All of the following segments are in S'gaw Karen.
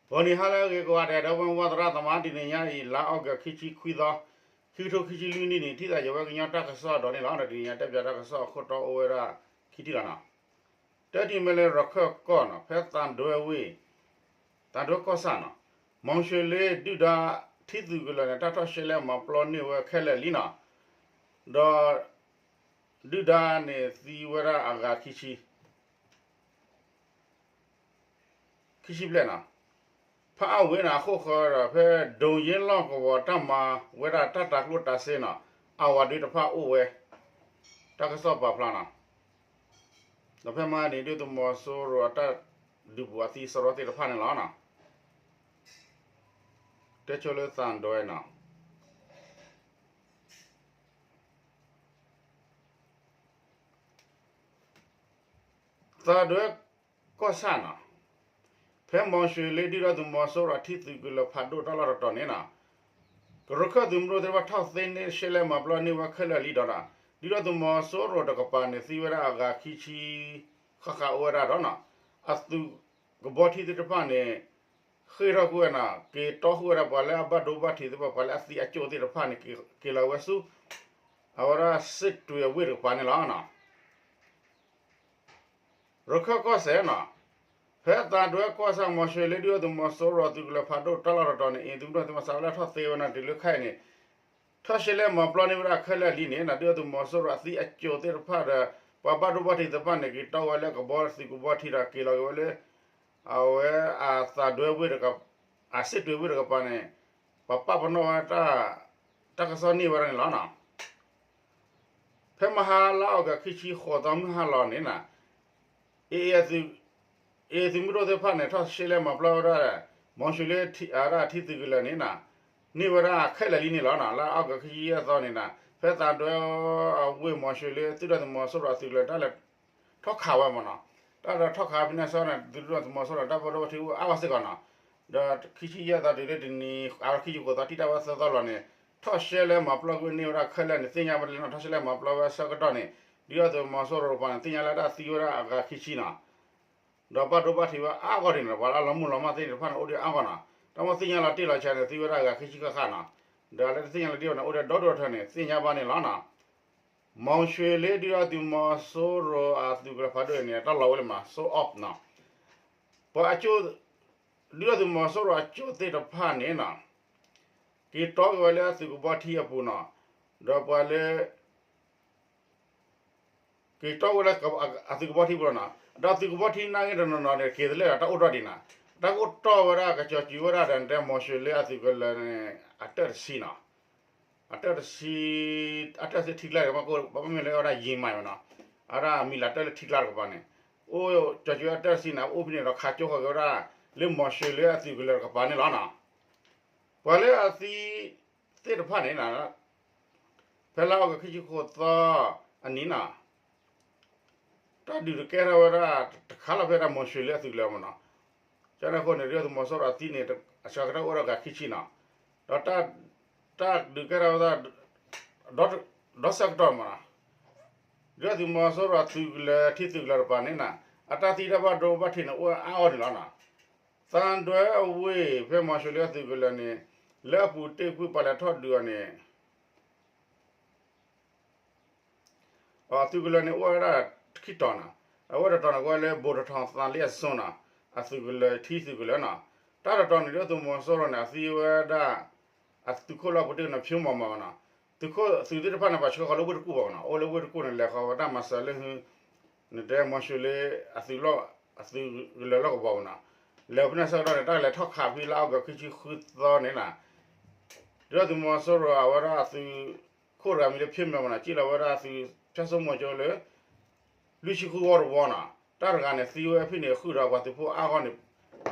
ဂီၤနံၤဟါလၢအဂ့ၤကိးဂၤဒဲး ဒီပုၢ်ဝဲၢ်သရၣ်သမါ တနံၤညါအံၤ လါအီကူး ခံဆံခွံသီ ခံကထိခံဆံလွံၢ်နံၣ်န့ၣ် ထံၣ်သးယဝဲကညီတၢ်ကစီၣ်ဒီးန့ၣ်လီၤ. တနံၤညါတဲပၠးတၢ်ကစီၣ်အခိၣ်တီအိၣ်ဝဲဒၣ်ခံထံၣ်လီၤနီၤ. တထံၣ်မ့ၢ်လၢရခၢၣ်ကီၢ်နီၤ ဖဲသးဒွဲဝ့ၢ် သးဒွဲကီၢ်ဆၣ်နီၤ မီၤၡ့လ့ဒုၣ်ဒါထံသုးကလၢၤန့ၣ် တၢ်ထီၣ်ရှဲလဲၣ်မၤပျီန့ၢ်ဝဲခဲလၢာ်လံနီၤ. ဒီး ဒုၣ်ဒါန့ၣ်သံဝဲဒၣ်အဂၤခံဆံ ခံဆံဘျဲၣ်နီၤ. ဖးအါဝ့ၢ်န့ၣ် အဃိၣ်ဃၢၤဒီး ဖဲဒိးယ့လီၢ်ကဝီၤတၢ်မၤဝဲဒၣ်တၢ်တၤကျိၣ်တၤစ့နီၤ အဝၤဒုတဖၣ်အိၣ်ဝဲ တၢ်ကစီၣ်ပာ်ဖျါနီၤ. ဒီးဖဲမဟါန့ၣ် ဒုၣ်ဒါသုးမီၤစိရိၤအတၢ်ဒုးပူၤအသံစရီသ့ၣ်တဖၣ်န့ၣ်လီၤနီၤ. တဲဆိလၢသးဒွဲနီၤ သးဒွဲကီၢ်ဆၣ်နီၤ ဖဲမီၤၡ့လ့ဒုၣ်ဒါသုးမီၤစိရိၤအထံသုးကလၢၤဖးဒိၣ်တၢ်လီၢ်တတီၤန့ၣ်နီၤ ကရခၢၣ်သုးမုၢ်ဒိၣ်သ့ၣ်တဖၣ်ထီၣ်သ့န့ၢ်ရှဲလဲၣ်မၤပျီန့ၢ်ဝဲခဲလၢာ်လံဒီးနီၤ ဒုၣ်ဒါသုးမီၤစိရိၤတကပၤန့ၣ် သံဝဲဒၣ်အဂၤခံဆံ ဃၣ်ဃၣ်အိၣ်ဝဲဒၣ်ဒီးနီၤ အသုးကဘီထံသ့ၣ်တဖၣ်န့ၣ် ဃ့ၢ်ထီၣ်ဃုာ်ဝဲနီၤ က့ၤတီဃုာ်ဝဲဒၣ်ပှၤလၢအဘၣ်ဒိဘၣ်ထံးသ့ၣ်တဖၣ် ပှၤလၢအသံအကၠိၣ်သ့ၣ်တဖၣ်န့ၣ် က့ၤလီၤဝဲဆူ အဝဲဒၣ်စစ်တွေဝ့ၢ်တကပၤန့ၣ်လီၤနီၤ. ရခၢၣ်ကီၢ်စဲၣ်နီၤ ဖဲသးဒွဲကီၢ်ဆၣ် မီၤၡ့လ့ဒုၣ်ဒါသုးမီၤစိရိၤအသုးကလၢၤဖးဒိၣ်တၢ်လီၢ်တတီၤန့ၣ် အ့ၣ်သုးမုၢ်ဒိၣ်သ့ၣ်တဖၣ်စးဝဲလၢထီၣ်သ့ဝဲနီၤ တုၤလၢခဲအံၤန့ၣ် ထီၣ်ရှဲလဲၣ်မၤပျီန့ၢ်ဝဲဒၣ်ခဲလၢာ်လံန့ၣ်နီၤ ဒုၣ်ဒါသုးမီၤစိရိၤအသံအကၠိၣ်သ့ၣ်တဖၣ်ဒီး ပှၤဘၣ်ဒိဘၣ်ထံးသ့ၣ်တဖၣ်န့ၣ် က့ၤတီဝဲလၢကဘီသုးကဘီထံဒီးက့ၤလီၤက့ၤဝဲလၢ အဝဲအသးဒွဲဝ့ၢ်တက အစစ်တွေဝ့ၢ်တကပၤန့ၣ် ပှၤပာ်ပနီၣ်ဝဲတၢ် တၢ်ကစီၣ်န့ၢ်ဝဲဒၣ်န့ၣ်လီၤနီၤ. ဖဲမဟါလါအီကူးခံဆံဃိးသီမုၢ်ဟါလီၤန့ၣ်နီၤ အ့ၣ် အ့ၣ်သုးမုၢ်ဒိၣ်သ့ၣ်တဖၣ်န့ၣ် ထီၣ်ရှဲလဲၣ်မၤပျီဝဲဒၣ် မီၤၡ့လ့အဒၣ်ထံသုးကလၢၤန့ၣ်နီၤ န့ၢ်ဝဲဒၣ်ခဲလၢာ်လံန့ၣ်လီၤနီၤ. လါအီကူးခံဆံယဲၢ်သီန့ၣ်နီၤ ဖဲသးဒွဲအဝ့ၢ်မီၤၡ့လ့ သုးဒိၣ်သုးမီၤစိရိၤအသုးကလၢၤ တၢ်လဲၤ ထီၣ်ခးဝဲမ့ၢ်နီၤ. တၢ်ဒီးထီၣ်ခးဖဲန့ၣ်အဆၢန့ၣ် သုးဒိၣ်သုးမီၤစိရိၤ တၢ်ဘၣ်ဒိဘၣ်ထံးအိၣ်အါဂီၢ်စ့ၢ်ကီးနီၤ. ဒီးခံဆံယဲၢ်သီတုၤလၢတနံၤ အဝဲခံဆံဃိးသီ ထံၣ်တၢ်ဝဲသၢသီလီၤန့ၣ် ထီၣ်ရှဲလဲၣ်မၤပျီကွံာ်န့ၢ်ဝဲဒၣ်ခဲလၢာ်န့ၣ် သ့ၣ်ညါဘၣ်လံနီၤ. ထီၣ်ရှဲလဲၣ်မၤပျီဝဲဆၢကတီၢ်န့ၣ် ဒုၣ်ဒါသုးမီၤစိရိၤတကပၤန့ၣ် သ့ၣ်ညါလၢတၢ်သံဝဲဒၣ်အဂၤခံဆံနီၤ ဒီးဘၣ်ဒိဘၣ်ထံးဝဲအါဂီၢ်ဒံးနီၤ. ပှၤလၢအလီၤမုၢ်လီၤမၢ်သ့ၣ်တဖၣ်န့ၣ် အိၣ်ဒံးအါဂီၢ်နီၤ. တၢ်မ့ၢ်သ့ၣ်ညါလီၤတံၢ်လီၤဆဲးန့ၣ် သံဝဲဒၣ်အဂၤခံဆံဃၣ်ဃၣ်နီၤ. ဒီးလၢတသ့ၣ်ညါလီၤတံၢ်ဘၣ်န့ၣ် အိၣ်ဒံးဒီဒူၣ်ဒီထၢန့ၣ် သ့ၣ်ညါဘၣ်န့ၣ်လီၤနီၤ. မီၤၡ့လ့ဒုၣ်ဒါသုးမီၤစိရိၤအသုးကလၢၤဖးဒိၣ်န့ၣ် တၢ်လီၤဝဲလၢမး ဆိုးအီးနီၤ. ပှၤအကၠိ ဒုၣ်ဒါသုးမီၤစိရိၤအကၠိသ့ၣ်တဖၣ်န့ၣ်နီၤ က့ၤတီက့ၤဝဲလၢအသုးကဘီထံအပူၤနီၤ. ဒီးပှၤလၢ က့ၤတီဝဲလၢအသုးကဘီထံပူၤလီၤနီၤ. ဒီးသုးကဘီထံနာ်က့တနီၤနီၤန့ၣ် က့ၤသလဲၣ်ဒီးတၢ်အိၣ်တ့ၢ်ဒံးနီၤ. တၢ်ကအိၣ်တီၢ်ဝဲဒၣ် ကစီၤစုၤဝဲဒၣ်ဒီး တဲမီၤၡ့လ့အသုးကလၢၤန့ၣ် အတၢၢ်တဆံနီၤ. အတၢၢ်တဆံ အတၢၢ်တဆံထံကျါန့ၣ် ဘၣ်မ့ၢ်လၢအဝဲဒၣ်ယံၤမးနီၤ. အဝဲဒၣ်အမံၤလၢတၢၢ်လၢထံကျါတကပၤန့ၣ် အိၣ်ကစီၤစုၤဝဲဒၣ်တၢၢ်တဆံန့ၣ် အိၣ်ဖဲန့ၣ်ဒီးခးကၠိဃီၤက့ၤဝဲဒၣ် လၢမီၤၡ့လ့အသုးကလၢၤတကပၤန့ၣ်လီၤနီၤ. ပှၤလၢအသံသ့ၣ်တဖၣ်န့ၣ်နီၤ ဖဲလါအီကူးခံဆံဃိးသီအနံၤနီၤ တၢ်ဒုးတကဲထီၣ်ဝဲဒၣ်တခါလီၤဖဲဒၣ်မီၤၡ့လ့အသုးကလၢၤမ့ၢ်နီၤ. ကန့ၣ်အဃိန့ၣ် ဒုၣ်ဒါသုးမီၤစိရိၤအသံန့ၣ် အဆၢကတီၢ်အိၣ်ဒီးဂၤခံဆံနီၤ. ဒီးတၢ်ဒုးကဲထီၣ်ဝဲဒၣ် ဒီးဆၢကတီၢ်မ့ၢ်နီၤ ဒုၣ်ဒါသုးမီၤစိရိၤအသုးကလၢၤထံသုးကလၢၤတကပၤန့ၣ်နီၤ အတၢ်သံတၢ်ဘၣ်ဒိဘၣ်ထံးန့ၣ် အိၣ်အါအါန့ၣ်လီၤနီၤ. သၣ်ဒွဲအဝ့ၢ်ဖဲမီၤၡ့လ့အသုးကလၢၤန့ၣ် လၢအပူၤတ့ၢ်ကွံာ်ပှၤလဲၤထီၣ်ဒုးအီၤန့ၣ် အသုးကလၢၤန့ၣ် အိၣ်ဝဲဒၣ်ခံတီၤနီၤ. အဝဲတတီၤန့ၣ် ကဲလၢဘိးတထီၣ်သးလ့အစိနီၤ အသုးကလၢၤထံသုးကလၢၤနီၤ. တၢ်တတီၤန့ၣ် ဒုၣ်ဒါသုးမီၤစိရိၤန့ၣ် အသံဝဲဒၣ် အသုးခိၣ်လၢအပူၤတ့ၢ်န့ၣ် ဖၠိမီၤမီၤနီၤ. သုးခိၣ်သုးသ့ၣ်တဖၣ်န့ၣ် ပှၤဆှၢဃီၤလၢဝ့ၢ်တကူၣ်ဘၣ်မ့ၢ်နီၤ. အိၣ်လၢဝ့ၢ်တကူၣ်န့ၣ် လဲၤဃီၤဝဲတၢ်မၤစၢၤလၢဟု နတဲမီၤၡ့လ့အသုးလီၢ် အသုးကလၢၤလီၢ်ကဝီၤမ့ၢ်နီၤ. လဲၤဖဲန့ၣ်ဆၢကတီၢ်န့ၣ် တၢ်ကလဲၤထီၣ်ခးဖဲလါအီကူးခံဆံဃုသီန့ၣ်နီၤ ဒုၣ်ဒါသုးမီၤစိရိၤအဝဲဒၣ်အသုးခိၣ်တဂၤမံၤလၢဖၠိမီၤမီၤနီၤ စံၣ်လီၤဝဲဒၣ်အသုးဖၠၣ်စိမိၤကၠိလၢ လွံၢ်ဆံဃုဝီတဝီနီၤ. တၢ်တဂၤန့ၣ် သံဝဲဖဲန့ၣ်ဃုာ်ဒီးပှၤသုးဖိအါဂီၢ်န့ၣ်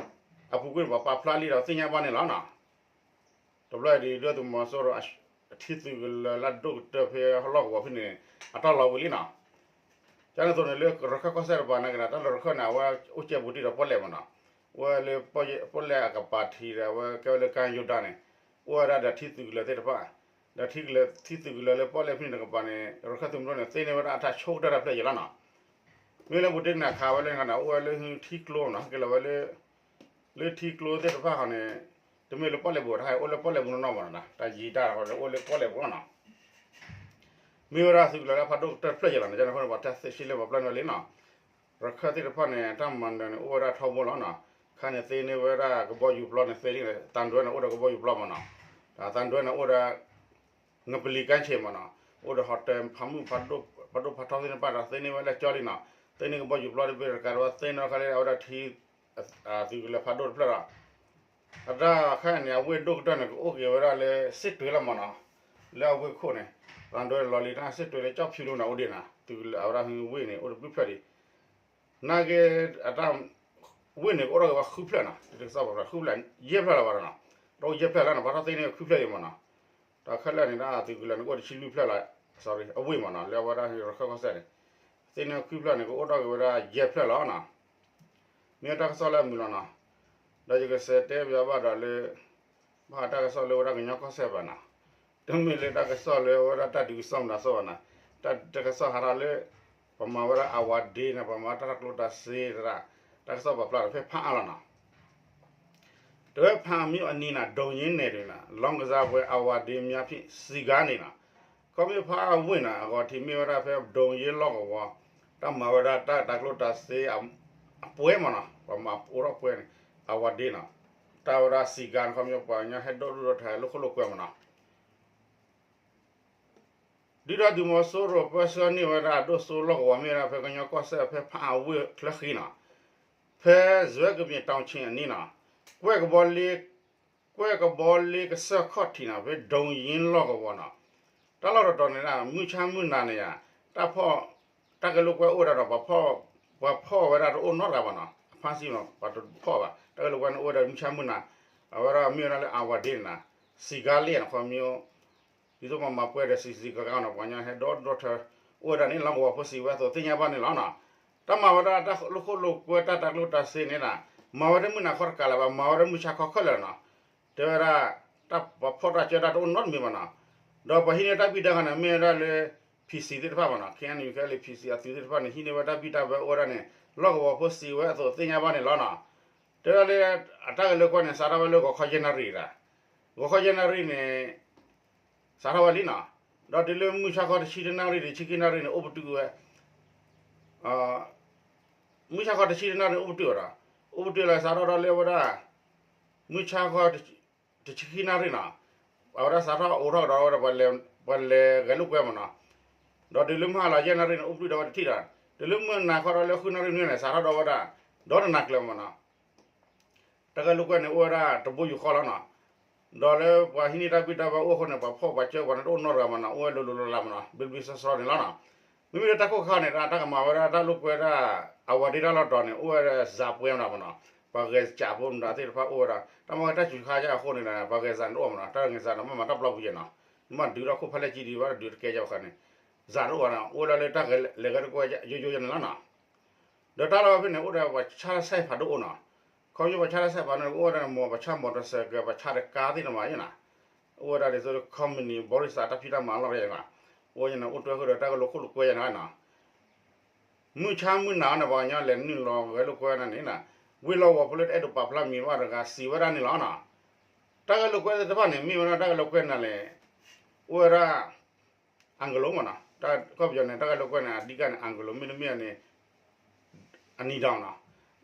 အပူၤကွံာ်န့ၣ် ပှၤပာ်ဖျါလံဒီးသ့ၣ်ညါဘၣ်န့ၣ်လီၤနီၤ. တဘျီအံၤဒုၣ်ဒါသုးမီၤစိရိၤအထံသုးကလၢၤလၢအဒိၣ်ကတၢၢ်ဖဲဟီၣ်လီၢ်ကဝီၤဖဲန့ၣ် အတၢ်လီၤဝံၤလံနီၤ. ကန့ၣ်အသိးန့ၣ် လၢရခၢၣ်ကီၢ်စဲၣ်တကပၤန့ၣ်ကဒီး တၢ်လၢရခၢၣ်န့ၣ် အဝဲအိၣ်ကဲပူၤတ့ၢ်ဒီးပီၣ်လဲၣ်မ့ၢ်နီၤ. အိၣ်ဝဲလၢပီၣ်လဲၣ်အကပၤထံးဒီး အဝဲကဲဝဲလၢကၣ်ယိၤဒၣ်န့ၣ် အိၣ်ဝဲဒၣ်ဒီးထံသုးကလၢၤသ့ၣ်တဖၣ် ဒီးထံသုးကလၢၤလၢပီၣ်လဲၣ်ဖဲန့ၣ်တကပၤန့ၣ် ရခၢၣ်သုးမုၢ်ဒိၣ်န့ၣ် သ့န့ၢ်ဝဲဒၣ်အတၢ်ဆိကတၢၢ်တၢ်ဖျၢၣ်ယဲလီၤနီၤ. မ့ၢ်လၢပူၤတ့ၢ်န့ၣ် ခးဝဲလၢန့ၣ် အိၣ်ဝဲလၢထံကျိနီၤ ဟဲက့ၤလီၤဝဲလၢ လၢထံကျိသ့ၣ်တဖၣ်ဃီန့ၣ် တမ့ၢ်လၢပီၣ်လဲၣ်ပူၤတခါ အိၣ်လၢပီၣ်လဲၣ်ပူၤနီၢ်နီၢ်မးနီၤ, တၢ်ယံာ်တၢ်ဃီလၢအိၣ်လၢပီၣ်လဲၣ်ပူၤနီၢ်နီၢ် မ့ၢ်ဝဲဒၣ်သုးကလၢၤလၢဖးဒိၣ်ကတၢၢ်တဖျၢၣ်ယဲလီၤန့ၣ်, ကန့ၣ်အဃိန့ၣ်ပှၤတၢ်သ့ၣ်ရှ့လၢပှၤပျၢၢ်န့ၣ်လံနီၤ, ရခၢၣ်သ့ၣ်တဖၣ်န့ၣ် တၢ်မၤနၢၤန့ၣ် အိၣ်ဝဲဒၣ်ထီဘိလီၤနီၤ, ခါန့ၣ်သ့န့ၢ်ဝဲဒၣ်ကဘီယူၤပျီန့ၣ်သ့လံ, သံတွဲန့ၣ်အိၣ်ဒီးကဘီယူၤပျီမးနီၤ, သံတွဲန့ၣ်အိၣ်ဒီး ငပလီကၢ်ဆ့ၣ်မးနီၤ, အိၣ်ဒီး hotel ဖးမုၢ် ဖးဒိၣ်ဖးထီသ့ၣ်တဖၣ်ဒီး သ့န့ၢ်ဝဲလၢကၠီလံနီၤ, သ့န့ၢ်ကဘီယူၤပျီတဘ့ၣ်တကးဒီး သ့န့ၢ်ခါလၢအဝဲဒၣ်ထံ သုးကလၢၤဖးဒိၣ်တဖျၢၣ်ဒီး အတၢ်ခါအံၤန့ၣ် အဝ့ၢ်ဒိၣ်ကတၢၢ်န့ၣ် ကအိၣ်က့ၤဝဲဒၣ်လၢစ့ၣ်တွဲလီၤမးနီၤ, လၢအဝ့ၢ်ခိၣ်န့ၣ် သံတွဲလီၤလံတၢ်စ့ၣ်တွဲလၢကၠီၣ်ဖၠူဒိၣ်န့ၣ်အိၣ်ဒံးနီၤ, သုးကလၢၤအဝဲဒၣ်ဟ့ဝ့ၢ်န့ၣ် အိၣ်တဘျုးဖျၢၣ်ဒံး နာ်က့ အတၢ် ဝ့ၢ်န့ၣ် ကအိၣ်ထီၣ်က့ၤဝဲဃုဖျၢၣ်နီၤ, တၢ်ကစီၣ်ပာ်ဖျါ ဃုဖျၢၣ် ယဲၢ်ဖျၢၣ်လီၤဘၣ်ဒီးနီၤ, တအိၣ်ယဲၢ်ဖျၢၣ်လီၤနီၤ, ပှၤထီၣ်သ့န့ၢ်ဃုဖျၢၣ်အံၤမးနီၤ, တၢ်ခဲလၢာ်န့ၣ် တၢ်သုးကလၢၤန့ၣ် ကအိၣ်တဆံလွံၢ်ဖျၢၣ်လီၤ, sorry အဝ့ၢ်မးနီၤ, လၢအဝဲဒၣ်ရခၢၣ်ကီၢ်စဲၣ်န့ၣ် သ့န့ၢ်ဃုဖျၢၣ်န့ၣ် ကအိၣ်ထီၣ်က့ၤဝဲဒၣ်ယဲၢ်ဖျၢၣ်လီၤနီၤ, မ့ၢ်တၢ်ကစီၣ်လၢအမုာ်လီၤနီၤ, ဒီးယကစးတဲပၠးဘၣ်ဒီးလၢ ဘၣ်ဃးတၢ်ကစီၣ်လၢဝဲဒၣ်ကညီကီၢ်စဲၣ်ဘၣ်နီၤ, တမ့ၢ်လၢတၢ်ကစီၣ်လၢဝဲဒၣ်တၢ်ဒုးကစီၣ်မတၤအသိးဘၣ်နီၤ, တၢ်တၢ်ကစီၣ်ဟးထီၣ်လၢ ပမၤဝဲဒၣ်အဝၤဒ့န့ၣ် ပမၤဝဲတၢ်တၢ်ကျိၣ်တၢ်စ့တရၣ်, တၢ်ကစီၣ်ပာ်ဖျါဒီးဖဲဖးအါလီၤနီၤ တဝဲဖးအါမ့ၢ်အနံၤနီၤ ဒိၣ်ယ့နဲၣ်ဒုးနီၤ လောင်းကစားပွဲအဝၤဒ့များဖြင့် စည်ကားနေနီၤ, ခီမ့ၢ်ဖးအါဝ့ၢ်နီၤ အဂီၤထံးမ့ၢ်ဝဲဒၣ်ဖဲဒိၣ်ယ့လီၢ်ကဝီၤ တၢ်မၤဝဲဒၣ်တၢ်တၢ်ကျိၣ်တၢ်စ့ အပှဲၤမးနီၤ ပှၤမၤအိးထီၣ်ပှဲၤန့ၣ် အဝၤဒ့နီၤ, တၢ်ဝဲဒၣ်စံးကါန့ၣ် ခီမ့ၢ်ပှၤကညီဟဲဒိၣ်ဒိၣ်ထီၣ်ထီၣ်လိာ်ခိၣ်လိာ်ကွဲမးနီၤ ဒုၣ်ဒါသုးမီၤစိရိၤပၢဆှၢန့ၢ်ဝဲဒၣ်အဒိၣ်စိလီၢ်ကဝီၤမ့ၢ်ဝဲဒၣ်ဖဲကညီကီၢ်စဲၣ်ဖဲဖးအါဝ့ၢ်ချၢဃံနီၤ, ဖဲစွဲကမံးတီၤဆံးအနံၤနီၤ, ကွဲၢ်ကဘီလ့ ကွဲၢ်ကဘီလ့ကစၢၢ်ခီၣ်ထံးနီၤ ဖဲဒိၣ်ယ့လီၢ်ကဝီၤနီၤ, တၢ်လီၢ်တတီၤန့ၣ်ဒၣ် မုၢ်ဆါမုၢ်နၤန့ၣ်ယါ, တၢ်ဖီၣ် တၢ်ဂဲၤလိာ်ကွဲအိၣ်ဝဲဒၣ်ဒီး ပှၤဖီၣ်ဝဲဒၣ်တအိၣ်နီတဂၤဘၣ်နီၤ, အဖမ်းဆီးနီၤ ပှၤတဖီၣ်ဘၣ် တၢ်ဂဲၤလိာ်ကွဲန့ၣ်အိၣ်ဝဲဒၣ်မုၢ်ဆါမုၢ်နၤ, အဝဲဒၣ်မ့ၢ်ဝဲဒၣ်လၢအဝၤဒ့န့ၣ်နီၤ, စံးကါလ့နီၤ ခီမ့ၢ် ဒ်သိးပှၤမၤပှဲၤဒီးစံးစံးကါကါနီၤ ပှၤကညီဟဲဒိၣ်ဒိၣ်ထီၣ်ထီၣ် အိၣ်ဝဲဒၣ်န့ၣ် လီၢ်ကဝီၤဖိစံးဝဲအသိးသ့ၣ်ညါဘၣ်န့ၣ်လီၤနီၤ, တၢ်မၤဝဲဒၣ်တၢ်လိာ်ခိၣ်လိာ်ကွဲတၢ်တၢ်ကျိၣ်တၢ်စ့န့ၣ်နီၤ, မၤဝဲတမုၢ်နၤခီတကးလၢၤဘၣ် မၤဝဲဒၣ်မုၢ်ဆါခီခဲလၢာ်နီၤ, တဲဝဲဒၣ် တၢ်ပှၤဖီၣ်တၢ်ကၢတၢ်တအိၣ်နီတမံၤဘၣ်နီၤ, ဒီးပှၤဟံးန့ၢ်တၢ်ဘံၣ်တၢ်ဘၢန့ၣ် မ့ၢ်ဝဲဒၣ်လၢ PC သ့ၣ်တဖၣ်ဘၣ်နီၤ KNU ခဲလၢာ် PC အသုးသ့ၣ်တဖၣ်န့ၣ် ဟံးန့ၢ်ဝဲတၢ်ဘံၣ်တၢ်ဘၢအိၣ်ဝဲဒၣ်န့ၣ် လီၢ်ကဝီၤဖိစံးဝဲအသိးသ့ၣ်ညါဘၣ်န့ၣ်လီၤနီၤ, တဲဝဲဒၣ်လၢ အတၢ်ဂဲၤလိာ်ကွဲန့ၣ် စးထီၣ်ဝဲလၢဂီၤခီယဲၢ်နၣ်ရံၣ်ဒၣ်, ဂီၤခီယဲၢ်နၣ်ရံၣ်န့ၣ် စးထီၣ်ဝဲလံနီၤ, ဒီးတုၤလၢမုၢ်ဆါခီတဆံတၢနၣ်ရံၣ် တဆံခံနၣ်ရံၣ်န့ၣ် အိၣ်ပတုာ်ဝဲ မုၢ်ဆါခီတဆံတၢနၣ်ရံၣ်န့ၣ် အိၣ်ပတုာ်ဝဲဒီး အိၣ်ပတုာ်လၢစးထီၣ်ဒီးလၢဝဲဒၣ် မုၢ်ဆါခီ တဆံခံနၣ်ရံၣ်နီၤ, အဝဲဒၣ်စးထီၣ်အိးထီၣ်ကဒီးဝဲဒီး ပှၤလဲၤဂဲၤလိာ်ကွဲမးနီၤ, ဒီးတုၤလၢမုၢ်ဟါလီၤယဲၢ်နၣ်ရံၣ်န့ၣ် အိၣ်ပတုာ်ဒီးဝဲတထံၣ်ဒီး တုၤလၢမုၢ်နၤခီဒီးလၢဃုနၣ်ရံၣ်နွံန့ၣ် စးထီၣ်ဒီးဝဲဒၣ် ဒီတနၤကျၢၤမးနီၤ တၢ်ဂဲၤလိာ်ကွဲန့ၣ် အိၣ်ဝဲဒၣ်တဘိယူၢ်ဃီလီၤနီၤ, ဒီးလၢပှၤဟံးန့ၢ်တၢ်ဘံၣ်တၢ်ဘၢအိၣ်အဃိန့ၣ် ပှၤဖီၣ်ပှၤကၢပှၤန့ၣ်တအိၣ်နီတဂၤမးနီၤ အိၣ်ဝဲလိၤလိၤလးလးမးနီၤ ဘျ့ဘျ့ဆှီဆှီန့ၣ်လီၤနီၤ, မ့မ့ၢ်လၢတၢ်ခိၣ်ခါန့ၣ် တၢ်ကမၤဝဲဒၣ်တၢ်လိာ်ကွဲဒၣ် အဝၤဒ့တၢ်လီၢ်တတီၤန့ၣ် အိၣ်ဝဲဒၣ်စးပှဲၤမးနီၤ, ပှၤဂဲၤစးဖိမတၤသ့ၣ်တဖၣ်အိၣ်ဝဲဒၣ် တၢ်မၤဝဲတၢ်စူၤခါယါအဃိန့ၣ်ဒီး ပှၤဂဲၤစးန့ၣ်တအိၣ်မးနီၤ တၢ်ဂဲၤစးန့ၣ်မ့ၢ်မၤတၢ်ပျီပူၤယဲနီၤ, မ့ၢ်ဒုးထီၣ်ခိၣ်ဖးလဲၢ်ကံဒံးဘၣ်ဒုးတကဲယါဘၣ်ဃီန့ၣ် စးတအိၣ်ဘၣ်နီၤ အိၣ်ဝဲဒၣ်လၢတၢ်ဂဲၤလဲၤဂဲၤလိာ်ကွဲယိယိယဲန့ၣ်လီၤနီၤ ဒီးတၢ်လီၢ်ဖဲန့ၣ် အိၣ်ဒီးပှၤဆါတၢ်ဆဲးဖးဒိၣ်အိၣ်နီၤ, ခီဖျိပှၤဆါတၢ်ဆဲးဖးဒိၣ်န့ၣ် အိၣ်ဝဲဒၣ်မ့ၢ်ပှၤဆါမီ�တီစဲးကဲ ပှၤဆါတကါသ့ၣ်တဖၣ်မးနီၤ, အိၣ်ဝဲဒၣ်ဒ်သိး company ဘီရံစးတၢ်ဖံးတၢ်မၤအလီၢ်ယဲနီၤ, အိၣ်ညါန့ၣ် အိၣ်တွဲဃုာ်ဒီးတၢ်ဂဲၤလိာ်ခိၣ်လိာ်ကွဲယဲနီၤနီၤ, မုၢ်ဆါမုၢ်နၤန့ၣ် ပှၤကညီလဲၤနုာ်လီၤဂဲၤလိာ်ကွဲနၤန့ၣ်နီၤ, ဝ့ၢ်လီၢ်ကဝီၤဖိလၢတအဲၣ်ဒိးပာ်ဖျါမံၤဘၣ်တဂၤစံးဝဲဒၣ်န့ၣ်လီၤနီၤ, တၢ်ဂဲၤလိာ်ကွဲသ့ၣ်တဖၣ်န့ၣ် မ့ၢ်ဝဲဒၣ်တၢ်ဂဲၤလိာ်ကွဲနၤလဲၣ်, အိၣ်ဝဲဒၣ် Anglo မးနီၤ, တၢ်ကီၢ်ပယီၤန့ၣ် တၢ်ဂဲၤလိာ်ကွဲန့ၣ် အဓိကန့ၣ် Anglo မ့တမ့ၢ်န့ၣ် အနံၤဒီးနီၤ,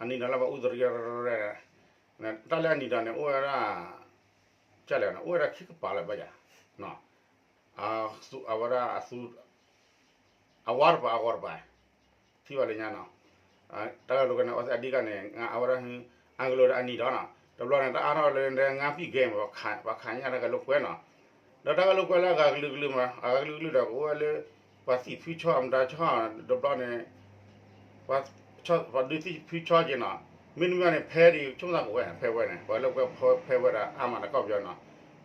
အနံၤဒီးလၢပှၤအူသရံး တၢ်လၢအနံၤဒီးန့ၣ် အိၣ်ဝဲဒၣ် ကလဲၣ် အိၣ်ဝဲဒၣ်ခံကပၤလၢၤဘၣ်ယၤ, အဝဲဒၣ်အသူ အဝါတပၤအဂီၤတပၤ ထံၣ်ဘၣ်လၢညါနီၤ, တၢ်ဂဲၤလိာ်ကွဲန့ၣ် အဝဲဒၣ် အဝဲဒၣ် Anglo ဒီးအနံၤဒီးနီၤ, တဘျီန့ၣ် တၢ်အါထီၣ်လၢ ငါးဖံးဂဲၤ ပှၤခးညၣ်တၢ်ဂဲၤလိာ်ကွဲနီၤ, ဒီးတၢ်ဂဲၤလိာ်ကွဲလၢအဂၤကလုာ်ကလုာ်မး အဂၤကလုာ်ကလုာ်ဒီးကအိၣ်ဝဲလၢ ပှၤသံၣ်ဖုဆီမတၤဆီ တဘျီန့ၣ် ပှၤဒုးသံၣ်ဖုဆီက့ၤနီၤ, မ့တမ့ၢ်န့ၣ် ဖဲဒ်ဆိကမိၣ်သးကဝဲ ဖဲဝဲန့ၣ် ပှၤဂဲၤလိာ်ကွဲဖဲဝဲဒၣ်အါမးတၢ်ကီၢ်ပယီၤနီၤ,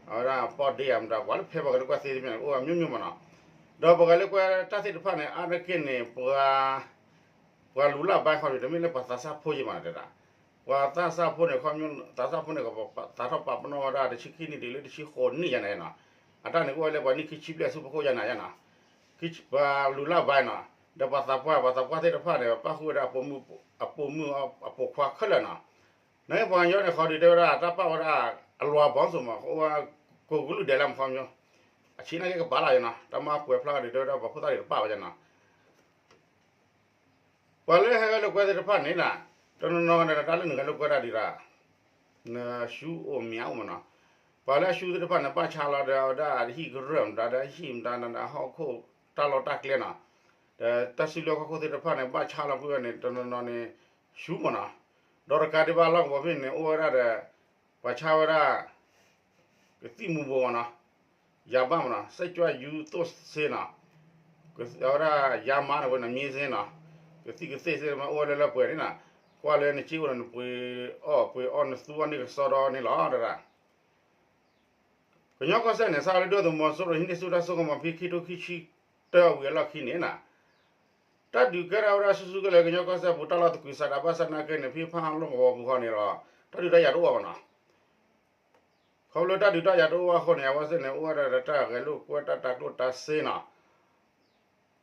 အဝဲဒၣ်ပီၣ်ဒ့အမတၤ ပှၤလၢဖဲပှၤဂဲၤလိာ်ကွဲသ့တမ့ၢ်န့ၣ် အိၣ်ဝဲမျိုးမျိုးမးနီၤ, ဒီးပှၤဂဲၤလိာ်ကွဲတၢ်သ့ၣ်တဖၣ်န့ၣ် အါတက့ၢ်န့ၣ် ပှၤ ပှၤလူၤလၢ်ဘါခီန့ၣ် တမ့ၢ်လၢပှၤသးစၢ်ဖိယဲမးတဲဒၣ်, ပှၤသးစၢ်ဖိန့ၣ် ခီ သးစၢ်ဖိန့ၣ် ကသးထီၣ်ပာ်ပနီၣ်ဝဲဒၣ် တဆံခံနံၣ်တုၤလၢတဆံဃိးနံၣ်ယဲန့ၣ်နီၤ, အတၢ်န့ၣ်ကအိၣ်ဝဲလၢပှၤနံၣ်ခံဆံဘျဲၣ်ဆူဖီခိၣ်ယဲန့ၣ်နီၤ, ပှၤလူၤလၢ်ဘါနီၤ, ဒီးပှၤသးပှၢ် ပှၤသးပှၢ်သ့ၣ်တဖၣ်န့ၣ် ပၣ်ဃုာ်ဝဲဒၣ် အပိာ်မုၣ်အပိာ်ခွါခဲလၢာ်နီၤ, နပှၤကညီန့ၣ် ခီဒုးတဲဝဲဒၣ် တၢ်ပာ်ဝဲဒၣ်အလွဲဘီစိမး အိၣ်ဝဲကိးကလုာ်ဒဲးလၢမခီပညီ, အဆံးနာ်က့ကပာ်လီၤနီၤ တၢ်မၤပှဲၤဖျါကဒုးတဲဝဲဒၣ် ပှၤဖိသၣ်ဒုးတပာ်ဝဲနီၤ. ပှၤလၢဟဲဂဲၤလိာ်ကွဲသ့ၣ်တဖၣ်န့ၣ်နီၤ, တနီၤနီၤန့ၣ် တၢ်လၢနဂဲၤလိာ်ကွဲတၢ်ဒံးရၣ် နရှူအိၣ်မ့ၢ်အိၣ်မးနီၤ. ပှၤလၢအရှူသ့ၣ်တဖၣ်န့ၣ် ဘၣ်ဆါလီၤဒီးအဝဲဒၣ်အဟံၣ်ကရၢၢ်မတၤဒီးအဟံၣ်မတၤဒီးအဟီၣ်ခိၣ်တၢ်လီၢ်တၢ်ကျဲနီၤ, ဒီးတၢ်စုလီၢ်ခီၣ်ခိၣ်သ့ၣ်တဖၣ်န့ၣ် ဘၣ်ဆါလီၤကွံာ်ဝဲန့ၣ် တနီၤနီၤန့ၣ် ရှူမးနီၤ. ဒီးတကးဒံးဘၣ်လီၢ်ကဝီၤဖဲန့ၣ် အိၣ်ဝဲဒၣ်ဒီး ပှၤဆါဝဲဒၣ် ကသံၣ်မူၤဘှီးမးနီၤ, ယၤဘၣ်မးနီၤ စဲးကၠွၣ်ယူၤသိၣ်စ့နီၤ, အဝဲဒၣ်ယၤမးန့ၣ်ဝဲန့ၣ်မ့ၢ်စ့နီၤ, ကသံၣ်ကသ့ၣ်စ့မးအိၣ်ဝဲလၢလၢပှဲၤန့ၣ်နီၤ, ကွၢ်လၢနစ့အိၣ်ဒီးနပှ့ၤအီၣ်ပှ့ၤအီၣ်နသူအီၣ်န့ၢ်ကစီဒီန့ၣ်လီၤတရၣ်. ကညီကီၢ်စဲၣ်န့ၣ် စးလၢဒုၣ်ဒါသုးမီၤစိရိၤဟံးန့ၢ်ဆူၣ်တၢ်စိကမီၤဖဲခံထိခံဆံတၢအဝံၤအလီၢ်ခံန့ၣ်နီၤ, တၢ်ဒုးကဲထီၣ်ဝဲဒၣ်ဆူၣ်ဆူၣ်ကလဲာ် ကညီကီၢ်စဲၣ်ပူၤတၢ်လီၢ်သကုၤဆးဒးဘၣ်ဆၣ်နာ်က့န့ၣ် ဖံဖၣ်လီၢ်ကဝီၤပူၤဃီန့ၣ်ဒီး တၢ်ဒုးတၢ်ယၤတအိၣ်ဘၣ်နီၤ. ခီဖျိတၢ်ဒုးတၢ်ယၤတအိၣ်ဘၣ်အဃိန့ၣ် အဝဲသ့ၣ်န့ၣ် အိၣ်ဝဲဒၣ်ဒီးတၢ်ဂဲၤလိာ်ကွဲတၢ်တၤကျိၣ်တၤစ့နီၤ,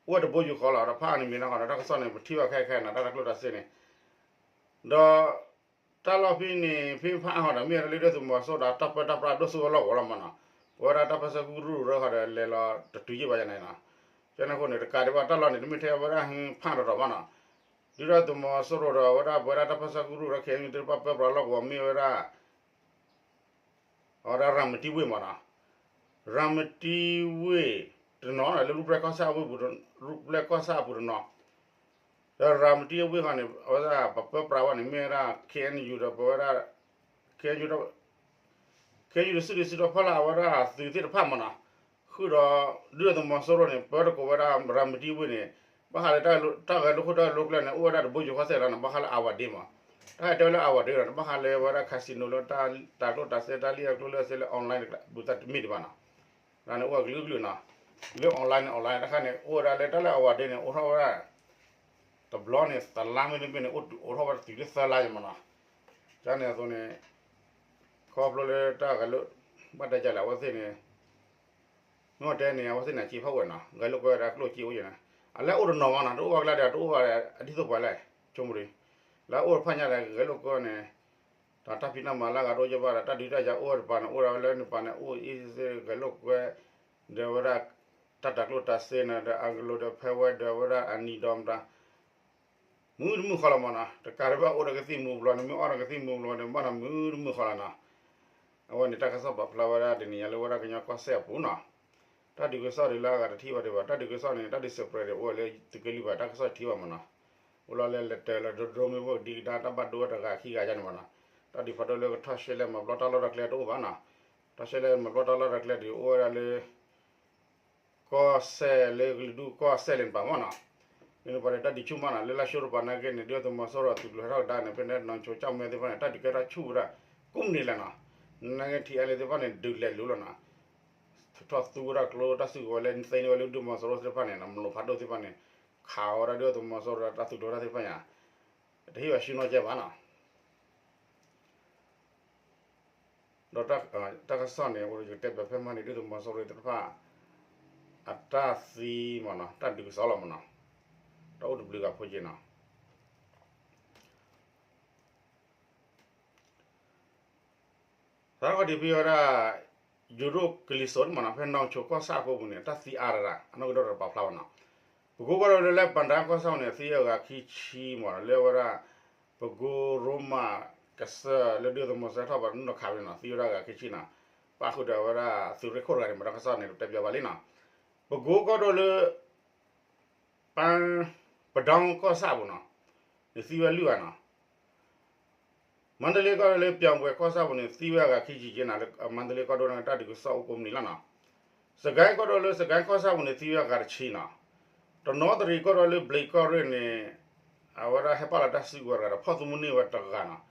အိၣ်ဝဲတဘိယူၢ်ဃီလီၤ ဒီးဖးအံၤန့ၣ်မ့ၢ်နီၢ်ဃီဒီး တၢ်ကစီၣ်န့ၣ် ပထံၣ်ဘၣ်ခဲခဲနီၤ တၢ်တၤကျိၣ်တၤစ့န့ၣ် ဒီး တၢ်လီၢ်ဖဲန့ၣ် ဖံဖးအါဟီဒီး မ့ၢ်ဝဲဒၣ်လၢဒုၣ်ဒါသုးမီၤစိရိၤဒီး တၢ်ပၢတၢ်ပြးဒိၣ်စိဝဲလီၢ်ကဝီၤလီၤမးနီၤ, ပဝဲဒၣ်တၢ်ပၢဆှၢကရူၢ်ကရၢဃီဒီး လဲၤလီၤတတုၤယံာ်ဘၣ်ယၤန့ၣ်နီၤ, ကန့ၣ်အဃိန့ၣ် တကးဒံးဘၣ်တၢ်လီၢ်န့ၣ် တမ့ၢ်ထဲဝဲဒၣ်ဟဲဖးထီၣ်ထီၣ်ဘၣ်နီၤ, ဒုၣ်ဒါသုးမီၤစိရိၤဒီး အဝဲဒၣ်ပဝဲဒၣ်တၢ်ပၢဆှၢကရူၢ်ဒီး ခဲအံၤ သ့ၣ်တဖၣ်ပၢပြးလီၢ်ကဝီၤမ့ၢ်ဝဲဒၣ် အဝဲဒၣ်ရၤမတံဝ့ၢ်မးနီၤ, ရၤမတံဝ့ၢ်တနီၤ လၢရူၢ်ပျဲၢ်ကီၢ်ဆၣ်ဝ့ၢ်ပူၤ ရူၢ်ပျဲၢ်ကီၢ်ဆၣ်အပူၤတနီၤ, ဒီးရၤမတံဝ့ၢ်ဃီန့ၣ် အဝဲဒၣ်ပပၢပြးဝဲန့ၣ် မ့ၢ်ဝဲဒၣ် ခ့ၣ်အဲၣ်ယူၣ် ဒီးပဝဲဒၣ် ခ့ၣ်အဲၣ်ယူၣ် ခ့ၣ်အဲၣ်ယူၣ်ဒီးစုဒုးစုတီၤဖီလာ်အဝဲဒၣ်သုးသ့ၣ်တဖၣ်မးနီၤ, ဃုာ်ဒီး ဒုၣ်ဒါသုးမီၤစိရိၤန့ၣ် ပၢတကိးဝဲဒၣ်ရၤမတံဝ့ၢ်န့ၣ် ဘၣ်ဃးလၢတၢ်ဂဲၤလိာ်ခိၣ်တၢ်ဂဲၤလိာ်ကျဲန့ၣ် အိၣ်ဝဲဒၣ်တဘိယူၢ်ဃီစဲၣ်လီၤနီၤ, ဘၣ်ဃးလၢအဝၤဒ့မး, တၢ်ဟဲတဲဝဲလၢအဝၤဒ့လီၤနီၤ, ဘၣ်ဃးလၢဝဲဒၣ် casino လၢတၢ်တၤကျိၣ်တၤစ့တၢ်လံၣ်အကျိၤလၢစ့လၢ online ဘူးသတးတမ့ၢ်ဒံးဘၣ်နီၤ, တၢ်န့ၣ်အိၣ်ဝဲကလုာ်ကလုာ်နီၤ, လၢ online န့ၣ် online တခါန့ၣ် အိၣ်ဝဲဒၣ်လၢတၢ်လၢအဝၤဒ့န့ၣ် အိၣ်ထီၣ်ဝဲဒၣ် တဘျီန့ၣ် သလါမ့တမ့ၢ်န့ၣ် အိၣ်ထီၣ်ဝဲဒၣ်တုၤလၢသၢလါယမးနီၤ, တၢ်န့ၣ်အသိးန့ၣ် ခီဖျိလၢတၢ်ဂဲၤလိာ် ဘၣ်တဲကလဲၣ် အဝဲသ့ၣ်န့ၣ် မ့ၢ်တဲန့ၣ် အဝဲသ့ၣ်န့ၣ် အစ့ဖးဝဲနီၤ ဂဲၤလိာ်ကွဲဝဲဒၣ်ကျိၣ်စ့အိၣ်ယဲန့ၣ် အလဲၤအိၣ်တနီၤမးနီၤ တအိၣ်ဘၣ်ကျါဒီး တအိၣ်ဘၣ်အဒ်သိးပှၤလဲၣ် ဆိကမိၣ်ဒံး လၢအအိၣ်တဖၣ်ညါဒီး ဂဲၤလိာ်ကွဲန့ၣ် ဒီးတၢ်ဖံးတၢ်မၤလၢအဂၤတအိၣ်ယဲဘၣ်ဒီး တၢ်ဒုးတၢ်ယၤအိၣ်ဝဲတပၤန့ၣ် အိၣ်ဒၣ်ဝဲလၢနပၤန့ၣ် အိၣ်အ့ၣ်စ့ ဂဲၤလိာ်ကွဲ ဒီးဝဲဒၣ် တၢ်တၤကျိၣ်တၤစ့န့ၣ်ဒီး အကလိၤဒီးဖဲဝဲဒီး ဝဲဒၣ်အနံၤဒီးမတၤ မုာ်တမုာ်ဃီလီၤမးနီၤ တကးဒံးဘၣ်အိၣ်ဒီးကသံၣ်မူၤဘျီန့ၣ် မ့ၢ်အီၣ်ဒီးကသံၣ်မူၤဘျီန့ၣ် ဘၣ်ဒီးမုာ်တမုာ်ဃီလီၤနီၤ အဝဲန့ၣ်တၢ်ကစီၣ်ပာ်ဖျါဝဲဒၣ်တနံၤညါလၢဝဲဒၣ်ကညီကီၢ်စဲၣ်အပူၤနီၤ တၢ်ဒုးကစီၣ်ဒုးလၢအဂၤတထံၣ်ဘၣ်ဒံးဘၣ် တၢ်ဒုးကစီၣ်န့ၣ် တၢ်ဒုး separate အိၣ်ဝဲလၢသုးက့လွံၢ်ဘၣ် တၢ်ကစီၣ်တထံၣ်ဘၣ်မးနီၤ အိၣ်လီၤလၢလဲၤတၢၤလီၤဒိၣ်ဒိၣ်မ့ၢ်အိၣ်ဒံးကဒါ တၢ်ဘၣ်ဒိဝဲတဂၤခံဂၤယါန့ၣ်မးနီၤ တၢ်ဒုးဖးဒိၣ်လၢကထီၣ်ရှဲလဲၣ်မၤပျီတၢ်လီၢ်တၢ်ကျဲတအိၣ်ဘၣ်နီၤ ထီၣ်ရှဲလဲၣ်မၤပျီတၢ်လီၢ်တၢ်ကျဲဒုးအိၣ်ဝဲဒၣ်လၢ ကီၢ်စဲၣ်လၢကလုာ်ဒူၣ်ကီၢ်စဲၣ်လၢနပၤမးနီၤ လၢနပၤန့ၣ် တၢ်ဒုးဆူၣ်မးနီၤ လၢလါၡိတပၤနာ်က့န့ၣ် ဒုၣ်ဒါသုးမီၤစိရိၤသုးကျိၤဟဲထီၣ်ကဒါန့ၣ် ဖဲန့ၣ် နီၢ်ဆိကၠီၣ်မဲသ့ၣ်တဖၣ်န့ၣ် တၢ်ဒုးကဲထီၣ်ဆူၣ်ဝဲဒၣ် ကိးမုၢ်နံၤလဲၣ်နီၤ နာ်က့ ထံအဲလ့သ့ၣ်တဖၣ်န့ၣ် ဒုးလဲၤလူၤလီၤနီၤ ထုးထီၣ်သူဝဲဒၣ်ကျိတၢ်စုကဝဲၤလၢသ့န့ၢ်ဝဲလၢဒုၣ်ဒါသုးမီၤစိရိၤသ့ၣ်တဖၣ်န့ၣ် မလိၤဖးဒိၣ်သ့ၣ်တဖၣ်န့ၣ် ခးဝဲဒၣ်ဒုၣ်ဒါသုးမီၤစိရိၤတၢ်သုးကျိၤတၢ်သ့ၣ်တဖၣ်ညါ တဟ့ၣ်ဝဲဆူၣ်နီၢ်ကဲဘၣ်နီၤ ဒီးတၢ်ကစီၣ်န့ၣ် အိၣ်ဒီးယကတဲဘၣ်ဖဲမဟါန့ၣ် ဒုၣ်ဒါသုးမီၤစိရိၤသ့ၣ်တဖၣ် အတၢ်သံမးနီၤ တၢ်ဒုးကစီၣ်လီၤမးနီၤ တၢ်အိၣ်တဘျုးဂၤဖိက့နီၤ သရၣ်ခီၣ်ထံးဖဲဝဲဒၣ် ယိၤဒိၣ်ကလံၤစိးန့ၣ်မးနီၤ ဖဲနီၢ်ဆိကီၢ်ဆၣ်အကိပူၤန့ၣ် တၢ်သံအါရၣ် အနီၢ်ကဒီးတပာ်ဖျါဘၣ်နီၤ ပကိကီၢ်ဒိၣ်လၢ လၢပၣ်တၢ်ကီၢ်ဆၣ်ပူၤန့ၣ် သံဝဲအဂၤခံဆံမးနီၤ လၢဝဲဒၣ် ပကိရိမးကစၢၢ်လၢဒုၣ်ဒါသုးမီၤစိရိၤထီၣ်ဘၣ်နီၢ်ခးဖဲန့ၣ်နီၤ သံဝဲဒၣ်အဂၤခံဆံနီၤ ပၣ်ဃုာ်ဒီးဝဲဒၣ်သုးရ့ၣ်ခိၣ်တဂၤန့ၣ် မ့ၢ်တၢ်ကစီၣ်န့ၣ် ပတဲပၠးဘၣ်လံနီၤ ပကိကီၢ်ဒိၣ်လၢ ပ ပဒီကီၢ်ဆၣ်ပူၤနီၤ န့ၣ်သံဝဲလွံၢ်ဂၤနီၤ မန္တလေးကီၢ်ဒိၣ်လၢ ပျော်ဘွယ်ကီၢ်ဆၣ်ပူၤန့ၣ် သံဝဲအဂၤခံဆံက့နီၤ လၢမန္တလေးကီၢ်ဒိၣ်န့ၣ် တၢ်ဒုးကစီၣ်အိၣ်ကိးမုၢ်နံၤလီၤနီၤ စကဲကီၢ်ဒိၣ်လၢ စကဲကီၢ်ဆၣ်ပူၤန့ၣ် သံဝဲအဂၤတဆံနီၤ တနီသရံၣ်ကီၢ်ဒိၣ်လၢ ဘျံးကီၢ်ရ့ၣ်န့ၣ် အဝဲဒၣ်ဟဲပာ်လီၤတၢ်စုကဝဲၤတဂၤဒီး ဖီၣ်သမူန့ၢ်ဝဲတဂၤနီၤ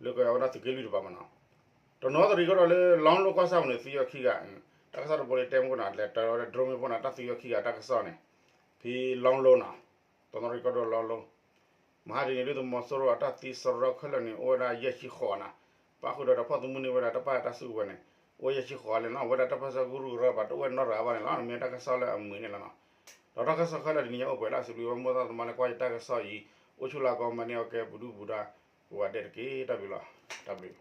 လၢကဝဲဒၣ်သုးက့လွံၢ်တပၤမးနီၤ တနီသရံၣ်ကီၢ်ဒိၣ်လၢ လီလိကီၢ်ဆၣ်ပူၤန့ၣ် သံဝဲခံဂၤ တၢ်ကစီၣ်တဘိလၢတဲမူကနီၤ လဲၤတၢၤဝဲဒၣ် drone မ့ၢ်ပိၢ်နီၤ တၢ်သံဝဲခံဂၤတၢ်ကစီၣ်န့ၣ် ဖဲလီလိနီၤ တနီသရံၣ်ကီၢ်ဒိၣ်လီလိ မဟါတနံၤ ဒုၣ်ဒါသုးမီၤစိရိၤအတၢ်သံစရီခဲလၢာ်န့ၣ် အိၣ်ဝဲဒၣ်ယဲၢ်ဆံဃိးဂၤနီၤ ပၣ်ဃုာ်ဒီး ဒီးဖီၣ်သမူန့ၢ်ဝဲဒၣ်တၢ်ပၢတၢ်စုကဝဲၤန့ၣ် အိၣ်ယဲၢ်ဆံဃိးဂၤလၢနီၤ အဝဲဒၣ်တၢ်ပၢဆှၢကရူၢ်ကရၢဘၣ် တအိၣ်ဝဲနီတဂၤဘၣ်န့ၣ်လီၤ မ့ၢ်တၢ်ကစီၣ်လၢအမုာ်န့ၣ်လီၤနီၤ ဒီးတၢ်ကစီၣ်ခဲလၢာ်တနံၤညါအိၣ်ပှဲၤလၢအစံးဘျုးဝဲမိၢ်သးသမါလၢကွၢ်ယတၢ်ကစီၣ်အံၤ အိၣ်ဆူၣ်လၢအဂီၢ်မၤန့ၢ်အီၤကဲပဒုၣ်ပဒါ ကိးဂၤဒဲးတက့ၢ် တၢ်ဘျုးလီၤ, တၢ်ဘျုး.